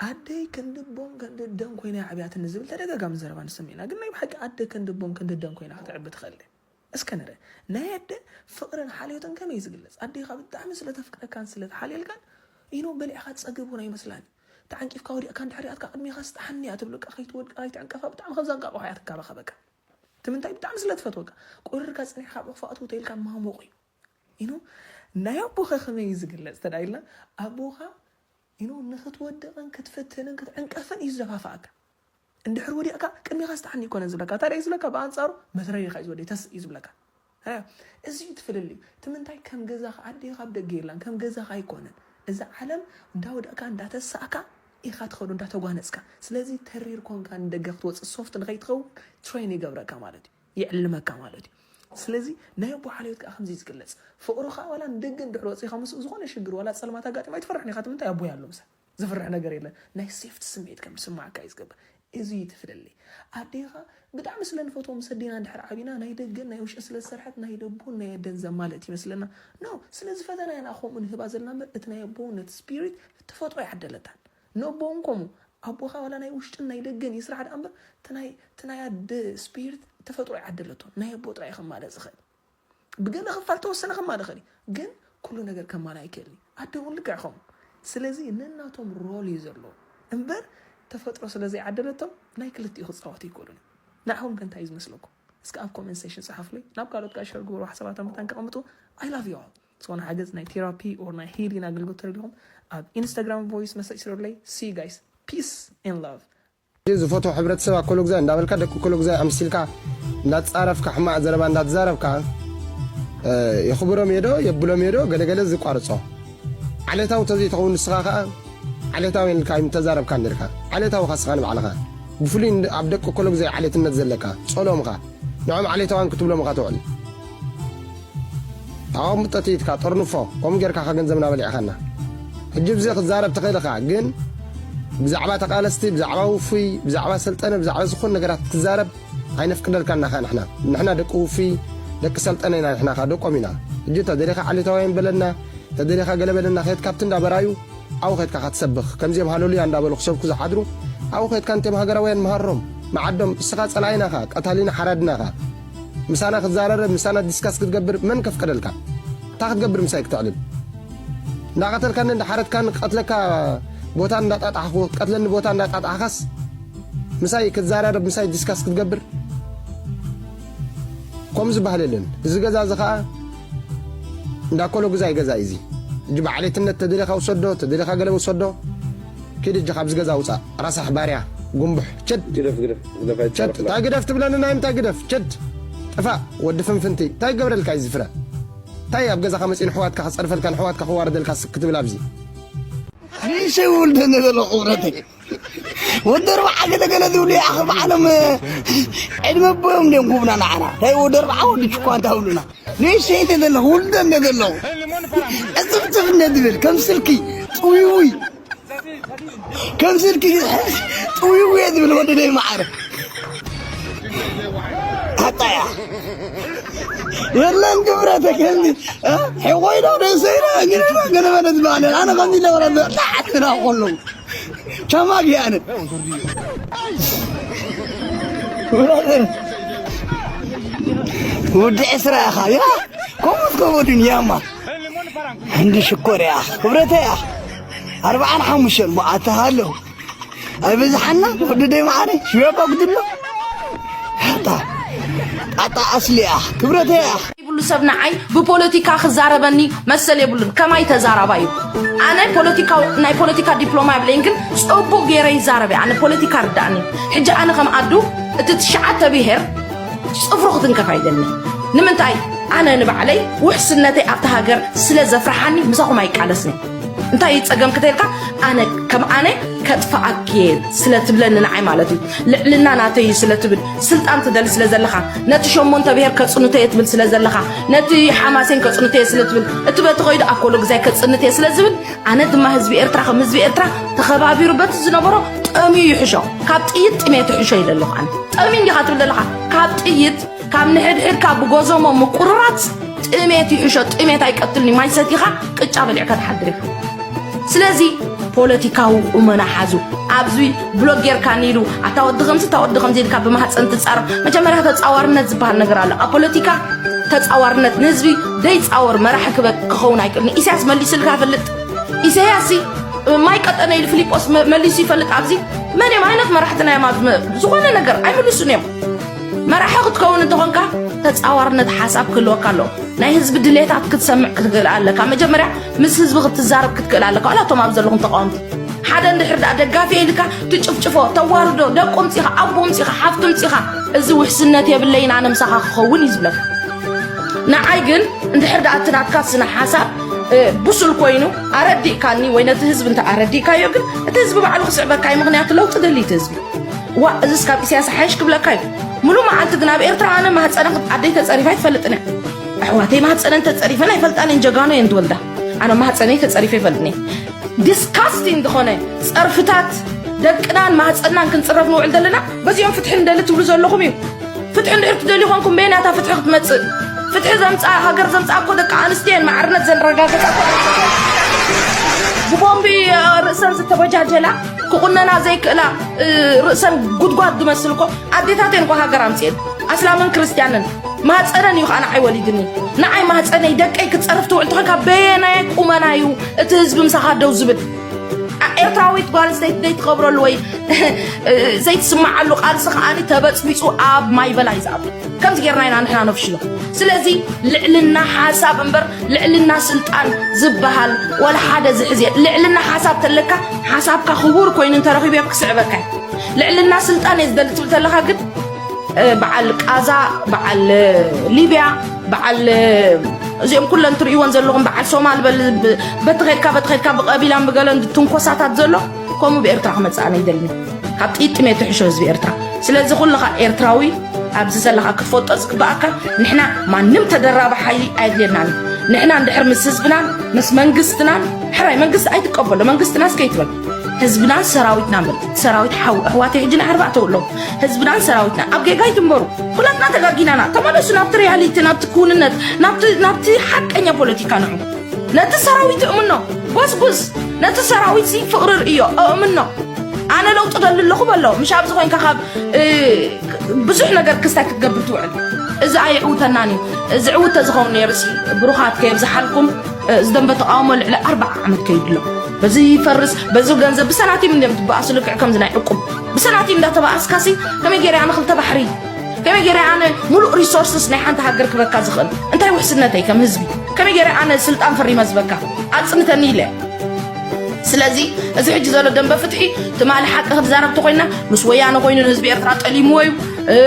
ኣደይ ክንዲ ቦን ክንዲ ደን ኮይና እያ ዓብያትኒ ዝብል ተደጋጋሚ ዘረባ ንሰምዕ ኢና። ግን ናይ ብሓቂ ኣደ ክንዲ ቦን ክንዲ ደን ኮይና ክትዕቢ ትኽእል ድያ? እስከ ንርአ። ናይ ኣደ ፍቕርን ሓልዮትን ከመይ እዩ ዝግለጽ? ኣዴኻ ብጣዕሚ ስለ ተፍቅረካን ስለ ትሓልየልካን፣ ኢኖ በሊዕካ ትጸግብ እውን ኣይመስላን እዩ። ተዓንቂፍካ ወዲቕካ እንድሕር ኣትካ ቅድሜኻ ስጥሓኒ እያ ትብለካ። ከይትወድቃ ከይትዕንቀፋ ብጣዕሚ ከም ዛንቃቑሖ እያ ትንከባኸበካ። እቲ ምንታይ ብጣዕሚ ስለ ትፈትወካ። ቁርርካ ጸኒሕካ ብኽፋኣቱ ተይልካ ማሞቕ እዩ። ኢኑ ናይ ኣቦኻ ከመይ እዩ ዝግለጽ ተዳ ኢልና ኣቦኻ ኢኑ ንክትወድቕን ክትፍትንን ክትዕንቀፍን እዩ ዝደፋፍኣካ። እንድሕር ወዲቕካ ቅድሜኻ ስጥሓኒ ይኮነን ዝብለካ። እንታይ ደኣ እዩ ዝብለካ? ብኣንጻሩ መትረሪኻ እዩ ዝወደ ተስ እዩ ዝብለካ። እዚ እዩ እቲ ፍልልዩ። እቲ ምንታይ ከም ገዛኻ ኣዴኻ ኣብ ደገ የላን፣ ከም ገዛኻ ኣይኮነን። እዛ ዓለም እንዳወደቕካ እንዳተሳእካ ኢኻ ትኸዶ እንዳተጓነጽካ። ስለዚ ተሪር ኮንካ ንደገ ክትወጽእ ሶፍት ንኸይትኸውን ትሬን ይገብረካ ማለት እዩ፣ ይዕልመካ ማለት እዩ። ስለዚ ናይ ኣቦ ሓልዮት ከዓ ከምዚ እዩ ዝግለጽ። ፍቕሩ ከዓ ዋላ ንደገ እንድሕር ወፂኻ ምስኡ ዝኾነ ሽግር ዋላ ጸልማት ኣጋጢማ ኣይትፈርሕን ኢኻ። እቲ ምንታይ ኣቦይ ኣሎ ምሳይ። ዝፍርሕ ነገር የለን። ናይ ሴፍቲ ስምዒት ከም ዝስማዓካ እዩ ዝገብር። እዚ እዩ እቲ ፍልልይ። ኣዴኻ ብጣዕሚ ስለ ንፈትዎ ምስ ኣዴና እንድሕር ዓቢና ናይ ደገን ናይ ውሽጢ ስለ ዝሰርሐት ናይ ደቦን ናይ ኣደን ዘማልእ ትመስለና። ኖ፣ ስለ ዝፈተና ኢና ከምኡ ንህባ ዘለና እምበር እቲ ናይ ኣቦ ነቲ ስፒሪት ተፈጥሮ ኣይዓደለታን። ነቦ እውን ከምኡ ኣቦኻ ዋላ ናይ ውሽጥን ናይ ደገን ይስራሕ ደኣ እምበር እቲ ናይ ኣደ ስፒሪት ተፈጥሮ ኣይዓደለቶን። ናይ ኣቦ ጥራይ እዩ ከማልእ ዝኽእል። ብገለ ክፋል ተወሰነ ከማልእ ይኽእል እዩ፣ ግን ኩሉ ነገር ከማልእ ኣይክእልን እዩ። ኣደ እውን ልክዕ ከምኡ። ስለዚ ነናቶም ሮል እዩ ዘለዎ እምበር ተፈጥሮ ስለ ዘይዓደለቶም ናይ ክልቲኡ ክፃወቱ ኣይክእሉን እዮም። ንዓኹም ከ እንታይ እዩ ዝመስለኩም? እስከ ኣብ ኮመንት ሴክሽን ፀሓፉለይ። ናብ ካልኦት ከዓ ሸር ግበሩ፣ ሓሳባቶም መታን ከቐምጡ። I love you all። ዝኾነ ሓገዝ ናይ ቴራፒ or ናይ ሂሊንግ ኣገልግሎት ተደሊኹም ኣብ ኢንስታግራም ቮይስ መሰጅ ስረለይ። See you guys. Peace and love. ዝፈትዎ ሕብረተሰብ ኣኮሎግዛይ እንዳበልካ ደቂ ኮሎግዛይ ኣምሲልካ እንዳተፃረፍካ ሕማቕ ዘረባ እንዳተዛረብካ የኽብሮም የዶ የብሎም የዶ ገለገለ ዝቋርጾ ዓሌታዊ ተዘይትኸውን ንስኻ ከዓ ዓሌታዊ ኢልካ ኣይምተዛረብካ እንዲርካ ዓሌታዊ ኻስኻ ንባዕልኻ ብፍሉይ ኣብ ደቂ ኮሎግዛይ ዓሌትነት ዘለካ ጸልኦምኻ ንዖም ዓሌታውያን ክትብሎም ኢኻ ትውዕል። ኣቐምጦ ትይትካ ጠርንፎ ከምኡ ጌርካ ኻ ገንዘብና በሊዕኻና። ሕጂ ብዚ ክዛረብ ተኽእል ኢኻ ግን ብዛዕባ ተቓለስቲ ብዛዕባ ውፉይ ብዛዕባ ሰልጠነ ብዛዕባ ዝኾኑ ነገራት ክትዛረብ ኣይነፍቅደልካን ኢና ኻ ንሕና። ንሕና ደቂ ውፉይ ደቂ ሰልጠነ ኢና ንሕና ኻ ደቆም ኢና። ሕጂ ተደሊኻ ዓሌታውያን በለና ተደሊኻ ገለ በለና ከየትካ ኣብቲ እንዳበራዩ ኣብኡ ከድካ ኸትሰብኽ ከምዚኦም ሃለሉያ እንዳበሉ ክሰብኩ ዝሓድሩ ኣብኡ ከድካ እንቲኦም ሃገራውያን ምሃሮም መዓዶም እስኻ ጸላኢና ኻ ቀታሊና ሓራድና ኻ ምሳና ክትዛረረብ ምሳና ዲስካስ ክትገብር መን ከፍቀደልካ እንታይ ክትገብር ምሳይ ክተዕልል እንዳቐተልካኒ እንዳሓረድካን ቀትለካ ቦታ እንዳጣጣሕኹ ክትቀትለኒ ቦታ እንዳጣጣሕኻስ ምሳይ ክትዛራረብ ምሳይ ዲስካስ ክትገብር ከምኡ ዝበሃል የለን። እዚ ገዛ እዚ ኸዓ እንዳ ኮሎ ግዛይ ገዛ እዩ እዚ። ሕጂ ብዓሌትነት ተደሊኻ ውሰዶ፣ ተደሊኻ ገለ ውሰዶ። ኪድ እጂ ካብዚ ገዛ ውፃእ። ረሳሕ ባርያ፣ ጉንቡሕ፣ ችድ። ግደፍ፣ ግደፍ፣ ግደፍ፣ ችድ። ኣይትጻረፍ። እንታይ ግደፍ ትብለኒ? ናይ ምንታይ ግደፍ? ችድ። ጥፋእ፣ ወዲ ፍንፍንቲ። እንታይ ይገብረልካ እዩ እዚ ፍረ? እንታይ ኣብ ገዛኻ መፂኡ ንሕዋትካ ክፀርፈልካ፣ ንሕዋትካ ክዋረደልካ ስክ ትብል ኣብዚ? ንእሽተይ ውልደ እንደ ዘሎ ክብረተይ። ወዲ ኣርብዓ ገለ ገለ ዝብሉ ይኣኽል ባዕሎም፣ እ፣ ዕድመ ኣቦዮም እንድዮም ክህቡና ንዓና። እንታይ ወዲ ኣርብዓ ወዲ ችኳ እንታ ብሉና። ንእሽተይ እንተ ዘለኹ፣ ውልደ እንደ ዘለኹ። ዕጽፍጽፍ እንደ ዝብል፣ ከም ስልኪ፣ ጥውይውይ። ከም ስልኪ፣ ጥውይውይ ዝብል ወዲ ደይ መዓረ። ኣጣያ። የለን ክብረተ ከምዚ፣ እ፣ ሕቆይዶ ደሰይዶ፣ ግነና፣ ገለ በለ ዝበሃለ። ኣነ ከምዚ ለበለ፣ ላዓትና ከለዉ። ቻማጊ ኣነ። ወዲ ዕስራ ኢኻ፣ ያ? ከምኡስ ከምኡ ድንያማ። ሕንዲ ሽኮር ኢኻ፣ ክብረተ ኢኻ። ኣርብዓን ሓሙሽተን፣ ሞ ኣታ ሃሎ። ኣይበዝሓና፣ ወዲ ደይ መዓረ፣ ሽወያ እኳ ግድሎ። ኣታ፣ ኣታ ኣስሊ ኢኻ፣ ክብረተ ኢኻ። ይብሉ ሰብ ንዓይ ብፖለቲካ ክዛረበኒ መሰል የብሉን። ከማይ ተዛራባይ እዩ። ኣነ ፖለቲካዊ፣ ናይ ፖለቲካ ዲፕሎማ የብለይን፣ ግን ጽቡቕ ገይረ ይዛረብ እየ። ኣነ ፖለቲካ ርዳእኒ። ሕጂ ኣነ ከም ኣዱ እቲ ትሽዓተ ብሄር ጽፍሩ ክትንከፍ ኣይደልን። ንምንታይ? ኣነ ንባዕለይ ውሕስነተይ ኣብታ ሃገር ስለ ዘፍርሓኒ ምሳኹም ኣይቃለስን። እንታይ እዩ ጸገም ክተልካ? ኣነ ከም ኣነ ከጥፍኣኪ እየ ስለ ትብለኒ ንዓይ ማለት እዩ። ልዕልና ናተይ እዩ ስለ ትብል፣ ስልጣን ትደሊ ስለ ዘለኻ፣ ነቲ ሸሞንተ ብሄር ከጽንቶ እየ ትብል ስለ ዘለኻ፣ ነቲ ሓማሴን ከጽንቶ እየ ስለ ትብል፣ እቲ በቲ ኸይዱ ኣኮሎ ግዛይ ከጽንት እየ ስለ ዝብል፣ ኣነ ድማ ህዝቢ ኤርትራ ከም ህዝቢ ኤርትራ ተኸባቢሩ በቲ ዝነበሮ ጠምዩ ይሕሾ። ካብ ጥይት ጥሜት ይሕሾ ኢለ ኣለኹ ኣነ። ጠምዩ እንዲኻ ትብል ዘለኻ? ካብ ጥይት ካብ ንሕድሕድካ ብጎዞሞ ምቁርራጽ ጥሜት ይሕሾ፣ ጥሜት ኣይቀትልን እዩ። ማይ ሰቲኻ ቅጫ በሊዕካ ትሓድር ኢኻ። ስለዚ ፖለቲካዊ ቁመና ሓዙ። ኣብዚ ብሎግ ጌርካኒ ኢሉ፣ ኣታ ወዲ ከምዚ፣ እታ ወዲ ከምዚ ኢልካ ብማህፀን ትጻረፍ። መጀመርያ ተጻዋርነት ዝበሃል ነገር ኣሎ። ኣብ ፖለቲካ ተጻዋርነት ንህዝቢ ደይጻወር መራሒ ክበ-፣ ክኸውን ኣይክእልን። ኢሳያስ መሊስልካ ይፈልጥ። ኢሳያስ ሲ ማይ ቀጠነ ኢሉ ፊሊጶስ መ- መሊሱ ይፈልጥ። ኣብዚ መን እዮም ዓይነት መራሕትና እዮም ኣብዚ መ- ዝኾነ ነገር ኣይምልሱን እዮም። መራሒ ክትከውን እንተኾንካ ተፃዋርነት ሓሳብ ክህልወካ ኣለዎ። ናይ ህዝቢ ድሌታት ክትሰምዕ ክትክእል ኣለካ። መጀመርያ ምስ ህዝቢ ክትዛረብ ክትክእል ኣለካ። ዋላ እቶም ኣብ ዘለኹም ተቃወምቲ ሓደ እንድሕር ደኣ ደጋፊ ኢልካ ትጭፍጭፎ፣ ተዋርዶ፣ ደቁ ምፂኻ፣ ኣቦ ምፂኻ፣ ሓፍቱ ምፂኻ፣ እዚ ውሕስነት የብለይን ኣነ ምሳኻ ክኸውን እዩ ዝብለካ። ንዓይ ግን እንድሕር ደኣ እቲ ናትካ ስነ ሓሳብ እ፣ ብሱል ኮይኑ ኣረዲእካኒ ወይ ነቲ ህዝቢ እንተ ኣረዲእካዮ ግን እቲ ህዝቢ ባዕሉ ክስዕበካ እዩ። ምኽንያቱ ለውጢ ደሊ እቲ ህዝቢ። ዋ እዚስ ካብ ኢሳያስ ሓይሽ ክብለካ እዩ። ሙሉ መዓልቲ ግን ኣብ ኤርትራ ኣነ ማህፀና ክት- ኣደይ ተፀሪፋ ኣይትፈልጥን እያ። ኣሕዋተይ ማህፀነን ተፀሪፈን ኣይፈልጣን እየን። ጀጋኑ እየን ትወልዳ። ኣነ ማህፀነይ ተፀሪፈ ይፈልጥን እየ። ዲስካስቲንግ ዝኾነ ፀርፍታት ደቅናን ማህፀናን ክንፅረፍ ንውዕል ዘለና በዚኦም ፍትሒ ንደሊ ትብሉ ዘለኹም እዩ። ፍትሒ እንድሕር ትደልዩ ኮንኩም በየናታ ፍትሒ ክትመፅእ? ፍትሒ ዘምፃ ሃገር ዘምፃ እኮ ደቂ ኣንስትዮ እየን። ማዕርነት ዘረጋገፃ እኮ ብቦምቢ እ፣ ርእሰን ዝተበጃጀላ ክቁነና ዘይክእላ እ፣ ርእሰን ጉድጓድ ዝመስል እኮ ኣዴታት እየን እኮ ሃገር ኣምፅኤን። ኣስላምን ክርስትያንን ማፀነን እዩ ከዓ ንዓይ ወሊድኒ። ንዓይ ማፀነይ ደቀይ ክትፀርፍ ትውዕል ተኾንካ በየናይ ቁመና እዩ እቲ ህዝቢ ምሳኻ ደው ዝብል? ኣ- ኤርትራዊት ጓል ኣንስተይቲ ዘይትኸብረሉ ወይ ዘይትስምዓሉ ቃልሲ ከዓኒ ተበፅቢፁ ኣብ ማይ በላይ ዝኣቱ። ከምዚ ጌርና ኢና ንሕና ነፍሽሎ። ስለዚ ልዕልና ሓሳብ እምበር ልዕልና ስልጣን ዝበሃል ወላ ሓደ ዝሕዝ የለን። ልዕልና ሓሳብ ተለካ ሓሳብካ ክቡር ኮይኑ እንተረኺቡ እዮም ክስዕበካ እዩ። ልዕልና ስልጣን እየ ዝደሊ ትብል ተለኻ ግን እ፣ በዓል ቃዛ፣ በዓል ሊብያ፣ በዓል እዚኦም ኩለን ትርእይዎን ዘለኹም በዓል ሶማል በል ብ- በቲ ኸድካ በቲ ኸድካ ብቀቢላን ብገለን ትንኮሳታት ዘሎ ከምኡ ብኤርትራ ክመፅእ ኣነ ይደልን። ካብ ጥይት ጥሜት ትሕሾ ህዝቢ ኤርትራ። ስለዚ ኩልኻ ኤርትራዊ ኣብዚ ዘለኻ ክትፈልጦ ዝግበኣካ ንሕና ማንም ተደራቢ ሓይሊ ኣየድልየናን። ንሕና እንድሕር ምስ ህዝብናን ምስ መንግስትናን ሕራይ መንግስቲ ኣይትቀበሎ መንግስትናስ ከይትበል ህዝብናን ሰራዊትናን በል። ሰራዊት ሓው ኣሕዋተይ ሕጂ ንዓርባዕተ ውሎ ህዝብናን ሰራዊትና ኣብ ጌጋ ይትንበሩ። ኩላትና ተጋጊናና። ተመለሱ ናብቲ ሪያሊቲ፣ ናብቲ ክውንነት፣ ናብቲ ናብቲ ሓቀኛ ፖለቲካ ንዑ። ነቲ ሰራዊት እእምኖ፣ ጎስጉስ። ነቲ ሰራዊት ሲ ፍቕሪ ርእዮ፣ እእምኖ። ኣነ ለውጢ ደሊ ኣለኹ በሎ። ምሽ ኣብዚ ኮይንካ ካብ እ፣ ብዙሕ ነገር ክስታይ ክትገብር ትውዕል። እዚ ኣየዕውተናን እዩ። እዚ ዕውተ ዝኸውን ነይሩ ሲ ብሩኻት ከየብዝሓልኩም እ፣ ዝደንበ ተቃውሞ ልዕሊ ኣርባዓ ዓመት ከይድሎ በዚ ይፈርስ በዚ ገንዘብ ብሰናቲም እንዲም ትበኣሱ ልክዕ ከምዚ ናይ ዕቁብ ብሰናቲም እንዳተበኣስካሲ ከመይ ገይረ ኣነ ክልተ ባሕሪ ከመይ ገይረ ኣነ ሙሉእ ሪሶርስስ ናይ ሓንቲ ሃገር ክበካ ዝኽእል እንታይ ውሕስነተይ ከም ህዝቢ ከመይ ገይረ ኣነ ስልጣን ፈሪመ ዝበካ ኣጽንተኒ ኢለ ስለዚ እዚ ሕጂ ዘሎ ደንበ ፍትሒ ትማሊ ሓቂ ክትዛረብ ተኮይና ምስ ወያነ ኮይኑ ንህዝቢ ኤርትራ ጠሊምዎ እዩ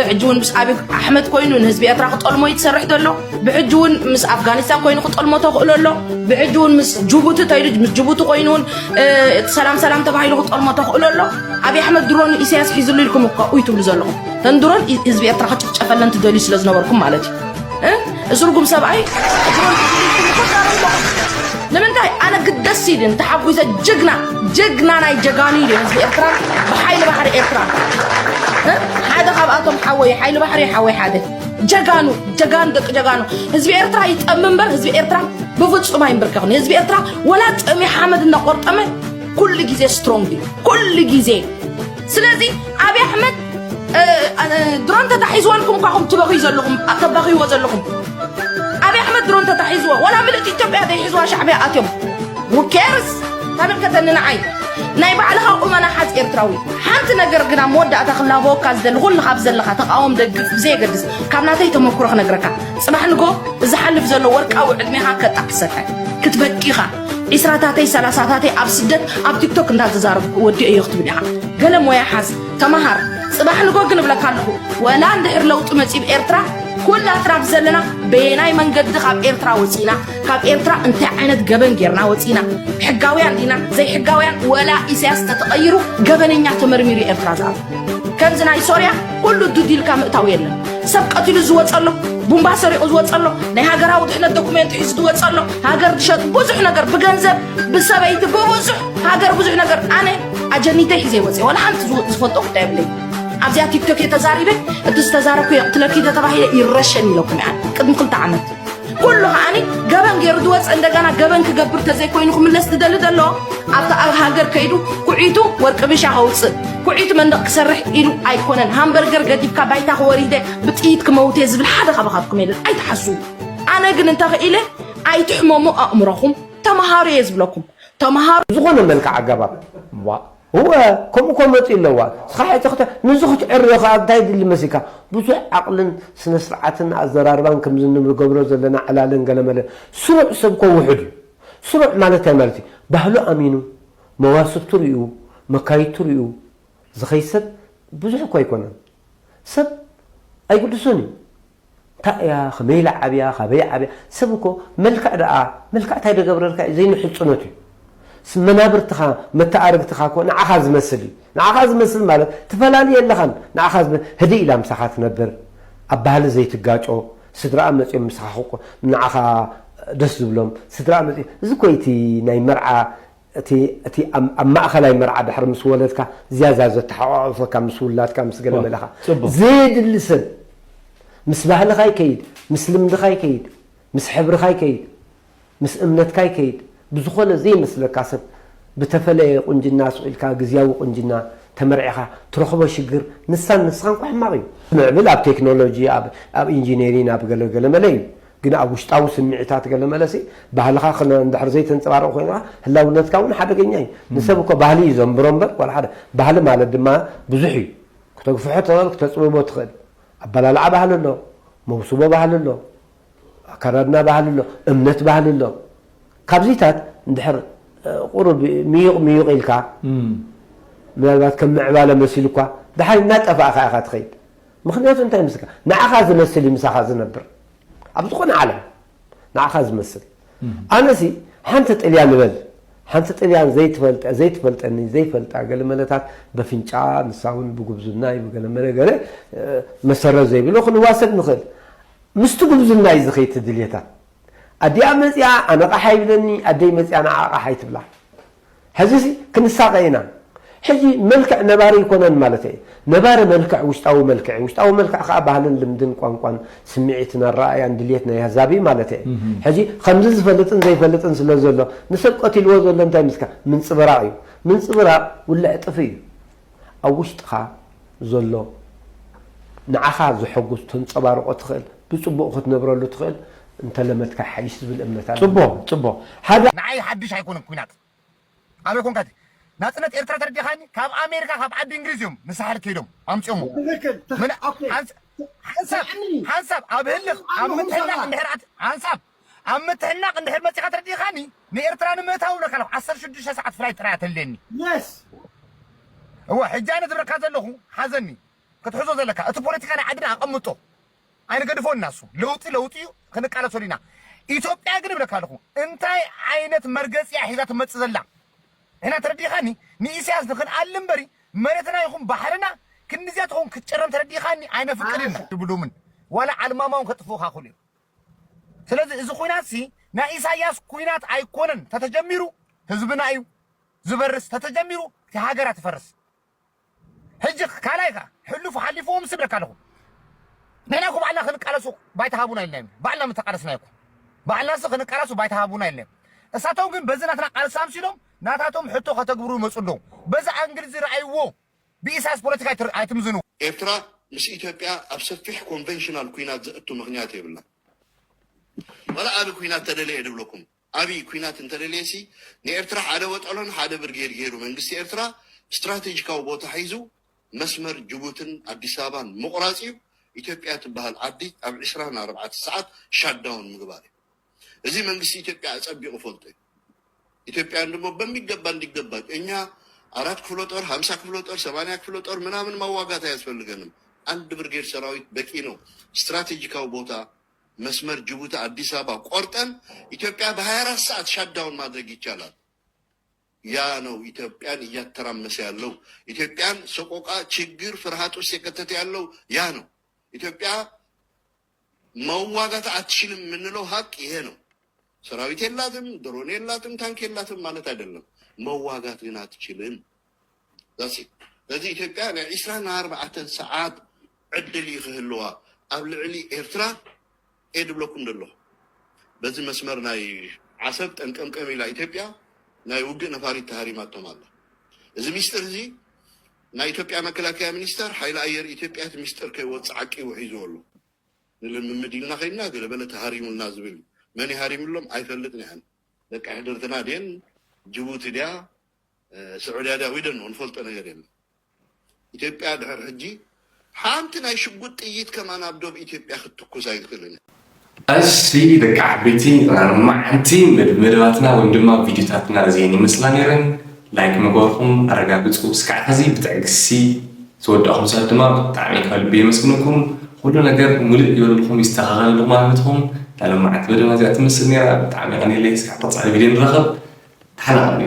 ሕጂ እውን ምስ ኣብይ ኣሕመድ ኮይኑ ንህዝቢ ኤርትራ ክጠልሞ እዩ ትሰርሕ ዘሎ ብሕጂ እውን ምስ ኣፍጋኒስታን ኮይኑ ክጠልሞ ተኽእሎ ኣሎ ብሕጂ እውን ምስ ጅቡቲ ተይሉ ምስ ጅቡቲ ኮይኑ እውን ሰላም ሰላም ተባሂሉ ክጠልሞ ተኽእሎ ኣሎ ኣብይ ኣሕመድ ድሮን ኢሳያስ ሒዝሉ ኢልኩም እኮ እዩ ትብሉ ዘለኹም ተን ድሮን ህዝቢ ኤርትራ ክጭፍጨፈለን ትደልዩ ስለ ዝነበርኩም ማለት እዩ እዚ ርጉም ሰብኣይ ድሮን ሒዝሉ ኢልኩም እኮ ዛረብኩም ንምንታይ ኣነ ግደስ ኢልን ተሓጒሰ ጅግና ጅግና ናይ ጀጋኑ ኢሉ ህዝቢ ኤርትራ ብሓይሊ ባሕሪ ኤርትራ ሓደ ካብኣቶም ሓወይ ሓይሊ ባሕሪ ሓወይ ሓደ ጀጋኑ ጀጋኑ ደቂ ጀጋኑ ህዝቢ ኤርትራ ይጠሚ እምበር ህዝቢ ኤርትራ ብፍጹም ኣይንብርከኽን ህዝቢ ኤርትራ ወላ ጠሚ ሓመድ እናቆርጠመ ኩሉ ግዜ ስትሮንግ እዩ ኩሉ ግዜ ስለዚ ኣብይ ኣሕመድ ድሮን ተታሒዝወልኩም እኳኹም ትበኽዩ ዘለኹም ተባኽይዎ ዘለኹም ኣብይ ኣሕመድ ድሮን ተታሒዝዎ ወላ ምልእቲ ኢትዮጵያ ዘይሕዝዋ ሻዕብያ ኣትዮም ውኬርስ ተመልከተኒ ንዓይ ናይ ባዕልኻ ቁመና ሓዝ ኤርትራዊ ሓንቲ ነገር ግና መወዳእታ ክላበወካ ዝደሊ ኩልኻ ብዘለኻ ተቃወም ደግፍ ብዘየገድስ ካብ ናተይ ተመክሮ ክነግረካ ጽባሕ ንጎ ዝሓልፍ ዘሎ ወርቃዊ ዕድሜኻ ከጣዕሰካ ክትበኪኻ ዒስራታተይ ሰላሳታተይ ኣብ ስደት ኣብ ቲክቶክ እንዳተዛረብኩ ወዲኦ እዮ ክትብል ኢኻ ገለ ሞያ ሓዝ ተማሃር ጽባሕ ንጎ ግን እብለካ ኣለኹ ወላ እንድሕር ለውጢ መጺብ ኤርትራ ኩላትና ብዘለና በየናይ መንገዲ ካብ ኤርትራ ወፂና ካብ ኤርትራ እንታይ ዓይነት ገበን ጌርና ወፂና ሕጋውያን ዲና ዘይሕጋውያን ወላ ኢሳያስ ተተቐይሩ ገበነኛ ተመርሚሩ ኤርትራ ዝኣብ ከምዚ ናይ ሶርያ ኩሉ ዱዲልካ ምእታው የለን ሰብ ቀቲሉ ዝወፀሎ ቡምባ ሰሪቑ ዝወፀሎ ናይ ሃገራዊ ድሕነት ዶኩሜንት ሒዙ ዝወፀሎ ሃገር ዝሸጥ ብዙሕ ነገር ብገንዘብ ብሰበይቲ ብብዙሕ ሃገር ብዙሕ ነገር ኣነ ኣጀኒተይ ሒዘ ይወፀ ወላ ሓንቲ ዝፈልጦ ጉዳይ የብለይ ኣብዚኣ ቲክቶክ እየ ተዛሪበ እቲ ዝተዛረብኩ የቕትለኪ ተተባሂለ ይረሸን ኢለኩም እያ ቅድሚ ክልተ ዓመት ኩሉ ከዓኒ ገበን ገይሩ ዝወፀ እንደገና ገበን ክገብር ተዘይኮይኑ ክምለስ ትደሊ ዘሎ ኣብቲ ኣብ ሃገር ከይዱ ኩዒቱ ወርቂ ብሻ ከውፅእ ኩዒቱ መንደቕ ክሰርሕ ኢሉ ኣይኮነን ሃምበርገር ገዲፍካ ባይታ ክወሪደ ብጥይት ክመውት እየ ዝብል ሓደ ካባኻትኩም የለን ኣይትሓስቡ ኣነ ግን እንተኽኢለ ኣይትሕመሙ ኣእምሮኹም ተምሃሩ እየ ዝብለኩም ተምሃሩ ዝኾነ መልክዕ ኣገባብ ዋ እወ ከምኡ ኮ መፂኡ ኣለዋ ስኻ ሕተኽተ ንዚ ክትዕርዮ ከዓ እንታይ ድሊ መሲልካ ብዙሕ ዓቕልን ስነ ስርዓትን ኣዘራርባን ከምዚ ንገብሮ ዘለና ዕላልን ገለመለ ስሩዕ ሰብ ኮ ውሑድ እዩ ስሩዕ ማለት እንታይ ማለት እዩ ባህሉ ኣሚኑ መዋስብቱ ሪኡ መካይቱ ሪኡ ዝኸይ ሰብ ብዙሕ እኮ ኣይኮነን ሰብ ኣይግድሱን እዩ እንታይ እያ ከመይ ኢላ ዓብያ ካበይ ዓብያ ሰብ እኮ መልክዕ ደኣ መልክዕ እንታይ ደገብረልካ እዩ ዘይንሕፅኖት እዩ መናብርትኻ መተኣርግትኻ እኮ ንዓኻ ዝመስል እዩ ንዓኻ ዝመስል ማለት ትፈላሊ የለኻን ንዓኻ ህድእ ኢላ ምሳኻ ትነብር ኣብ ባህሊ ዘይትጋጮ ስድራኣ መፅኦም ምሳኻ ንዓኻ ደስ ዝብሎም ስድራኣ መፅኦም እዚ እኮ እቲ ናይ መርዓ እቲ እቲ ኣብ ማእኸላይ መርዓ ድሕሪ ምስ ወለድካ ዝያዳ ዘተሓቋቑፈካ ምስ ውላድካ ምስ ገለ መለኻ ዘየድሊ ሰብ ምስ ባህልኻ ይከይድ ምስ ልምድኻ ይከይድ ምስ ሕብርኻ ይከይድ ምስ እምነትካ ይከይድ ብዝኾነ ዘይመስለካ ሰብ ብተፈለየ ቁንጅና ስቕ ኢልካ ግዝያዊ ቁንጅና ተመርዒኻ ትረኽቦ ሽግር ንሳን ንስኻን እኳ ሕማቕ እዩ ምዕብል ኣብ ቴክኖሎጂ ኣብ ኢንጂነሪን ኣብ ገለገለ መለ እዩ ግን ኣብ ውሽጣዊ ስምዒታት ገለ መለሲ ባህልኻ ክነ እንድሕር ዘይተንጸባርቕ ኮይንካ ህላውነትካ እውን ሓደገኛ እዩ። ንሰብ እኮ ባህሊ እዩ ዘንብሮ እምበር ዋላ ሓደ ባህሊ ማለት ድማ ብዙሕ እዩ። ክተግፍሖ ትኽእል፣ ክተጽብቦ ትኽእል። ኣበላልዓ ባህሊ ኣሎ፣ መውስቦ ባህሊ ኣሎ፣ ኣከዳድና ባህሊ ኣሎ፣ እምነት ባህሊ ኣሎ። ካብዚታት እንድሕር ቁሩብ ምዩቕ ምዩቕ ኢልካ ምናልባት ከም ምዕባለ መሲሉ እኳ ደሓር እናጠፋእኻ ኢኻ ትኸይድ። ምኽንያቱ እንታይ ምስልካ ንዓኻ ዝመስል እዩ ምሳኻ ዝነብር ኣብ ዝኾነ ዓለም ንዓኻ ዝመስል ኣነሲ ሓንቲ ጥልያን ንበል ሓንቲ ጥልያን ዘይትፈልጠ ዘይትፈልጠኒ ዘይፈልጣ ገለ መለታት በፍንጫ ንሳ እውን ብጉብዝና እዩ ብገለ መለ ገለ መሰረት ዘይብሎ ክንዋሰድ ንኽእል ምስቲ ጉብዝና እዩ ዝኸይድ ድልየታት ኣዲኣ መፅያ ኣነ ቃሓ ይብለኒ ኣደይ መፅያ ንዓ ቃሓ ይትብላ ሕዚሲ ክንሳቐ ኢና። ሕዚ መልክዕ ነባሪ ኣይኮነን ማለተይ እየ። ነባሪ መልክዕ ውሽጣዊ መልክዕ እዩ። ውሽጣዊ መልክዕ ከዓ ባህልን ልምድን ቋንቋን ስምዒትን ኣረኣእያን ድልየት ናይ ኣህዛብ እዩ ማለተይ እየ። ሕዚ ከምዚ ዝፈልጥን ዘይፈልጥን ስለ ዘሎ ንሰብ ቀቲልዎ ዘሎ እንታይ ምስካ ምንፅብራቕ እዩ። ምንፅብራቕ ውልዕ ጥፊ እዩ። ኣብ ውሽጥኻ ዘሎ ንዓኻ ዘሐጉስ ተንፀባርቆ ትኽእል ብፅቡቕ ክትነብረሉ ትኽእል እንተለመድካ ይሓይሽ ዝብል እምነት ኣሎ። ፅቡቕ ፅቡቕ ሓደ ንዓይ ሓድሽ ኣይኮነን ኩናት ኣበይ ኮንካ እቲ ናፅነት ኤርትራ ተረዲኻኒ ካብ ኣሜሪካ ካብ ዓዲ እንግሊዝ እዮም ንሳሕል ከይዶም ኣምፅኦሞ ሓንሳብ ሓንሳብ ኣብ ህልኽ ኣብ ምትሕናቕ እንድሕር ኣት ሓንሳብ ኣብ ምትሕናቕ እንድሕር መፂኻ ተረዲኻኒ ንኤርትራ ንምእታው ብለካ ኣለኹ ዓሰርተ ሽዱሽተ ሰዓት ፍላይ ጥራያ ተለኒ እወ ሕጂ ኣነ ዝብለካ ዘለኹ ሓዘኒ ክትሕዞ ዘለካ እቲ ፖለቲካ ናይ ዓድና ኣቐምጦ ኣይንገድፎ እና እሱ ለውጢ ለውጢ እዩ ክንቃለሰሉ ኢና ኢትዮጵያ ግን እብለካ ኣለኹ እንታይ ዓይነት መርገፂ እያ ሒዛ ትመፅእ ዘላ ንሕና ተረዲኻኒ ንኢሳያስ ንክንኣሊ እምበሪ መሬትና ይኹን ባሕርና ክንድዚያ ትኸውን ክትጨረም ተረዲኻኒ ኣይነፍቅድን ትብሉምን ዋላ ዓልማማ እውን ከጥፍኡኻ ክእሉ እዮም ስለዚ እዚ ኩናት ሲ ናይ ኢሳያስ ኩናት ኣይኮነን ተተጀሚሩ ህዝብና እዩ ዝበርስ ተተጀሚሩ እቲ ሃገራ ትፈርስ ሕጂ ካልኣይ ከ ሕሉፍ ሓሊፍዎም ስብለካ ኣለኹ ንሕና እኮ ባዕልና ክንቃለሱ ባይታ ሃቡና ኢልና ባዕልና ምተቃለስና እኮ ባዕልና ሲ ክንቃለሱ ባይታ ሃቡና ኢልና እሳቶም ግን በዚ ናትና ቃልሲ ኣምሲሎም ናታቶም ሕቶ ከተግብሩ ይመፁ ኣለዉ በዚ ኣንግል እዚ ረኣይዎ ብኢሳያስ ፖለቲካ ኣይትምዝንዎ ኤርትራ ምስ ኢትዮጵያ ኣብ ሰፊሕ ኮንቨንሽናል ኩናት ዘእቱ ምኽንያት የብላን ዋላ ኣበይ ኩናት ተደለየ ድብለኩም ኣብይ ኩናት እንተደልየሲ ንኤርትራ ሓደ ወጠሎን ሓደ ብርጌድ ገይሩ መንግስቲ ኤርትራ ስትራቴጂካዊ ቦታ ሒዙ መስመር ጅቡትን ኣዲስ ኣበባን ምቑራፅ እዩ ኢትዮጵያ ትበሃል ዓዲ ኣብ ዕስራን ኣርባዕተ ሰዓት ሻዳውን ምግባር እዩ እዚ መንግስቲ ኢትዮጵያ ኣፀቢቑ ፈልጦ እዩ ኢትዮጵያ እንድሞ በሚገባ እንዲገባ እኛ ኣራት ክፍለ ጦር ሀምሳ ክፍለ ጦር ሰማንያ ክፍለ ጦር ምናምን ማዋጋት አያስፈልገንም አንድ ብርጌድ ሰራዊት በቂ ነው ስትራቴጂካዊ ቦታ መስመር ጅቡቲ አዲስ አበባ ቆርጠን ኢትዮጵያ በ24 ሰዓት ሻዳውን ማድረግ ይቻላል። ያ ነው ኢትዮጵያን እያተራመሰ ያለው። ኢትዮጵያን ሰቆቃ፣ ችግር፣ ፍርሃት ውስጥ የከተተ ያለው ያ ነው። ኢትዮጵያ መዋጋት አትችልም የምንለው ሀቅ ይሄ ነው። ሰራዊት የላትም፣ ድሮን የላትም፣ ታንክ የላትም ማለት አይደለም። መዋጋት ግን አትችልም። ስለዚ ኢትዮጵያ ናይ ዒስራን ኣርባዕተን ሰዓት ዕድል እዩ ክህልዋ ኣብ ልዕሊ ኤርትራ እየ ድብለኩም ዘለኹ። በዚ መስመር ናይ ዓሰብ ጠንቀምቀም ኢላ ኢትዮጵያ ናይ ውግእ ነፋሪት ተሃሪማቶም ኣላ። እዚ ሚስጥር እዚ ናይ ኢትዮጵያ መከላከያ ሚኒስተር ሓይሊ ኣየር ኢትዮጵያ እቲ ሚስጥር ከይወፅእ ዓቂቡ ሒዝዎ ኣሎ። ንልምምድ ኢልና ከይድና ገለ በለ ተሃሪሙልና ዝብል እዩ። መን ይሃሪምሎም ኣይፈልጥን እየ ኣነ። ደቂ ሕድርትና ድየን ጅቡቲ ድያ፣ ስዑድያ ድያ፣ we don't know፣ ንፈልጦ ነገር የለን። ኢትዮጵያ ድሕር ሕጂ ሓንቲ ናይ ሽጉጥ ጥይት ከማን ኣብ ዶብ ኢትዮጵያ ክትትኩስ ኣይትኽእልን። እሺ ደቂ ዓበይቲ፣ መዓንቲ መደባትና ወይም ድማ ቪዲዮታትና እዚአን ይመስላ ነይረን። ላይክ ምግባርኩም ኣረጋግፁ። እስካዕ ሕዚ ብትዕግስቲ ዝወዳእኹም ሰብ ድማ ብጣዕሚ ካብ ልቢ የመስግነኩም። ኩሉ ነገር ሙሉእ ይበልልኩም፣ ይስተኻኸለልኩም ማለት ኹም። ናይ ሎማዓንቲ መደብና እዚኣ ትመስል ነይራ። ብጣዕሚ የቐንየለይ። እስካዕ ቀፃሊ ቪድዮ ንራኸብ። ተሓናቐሉ።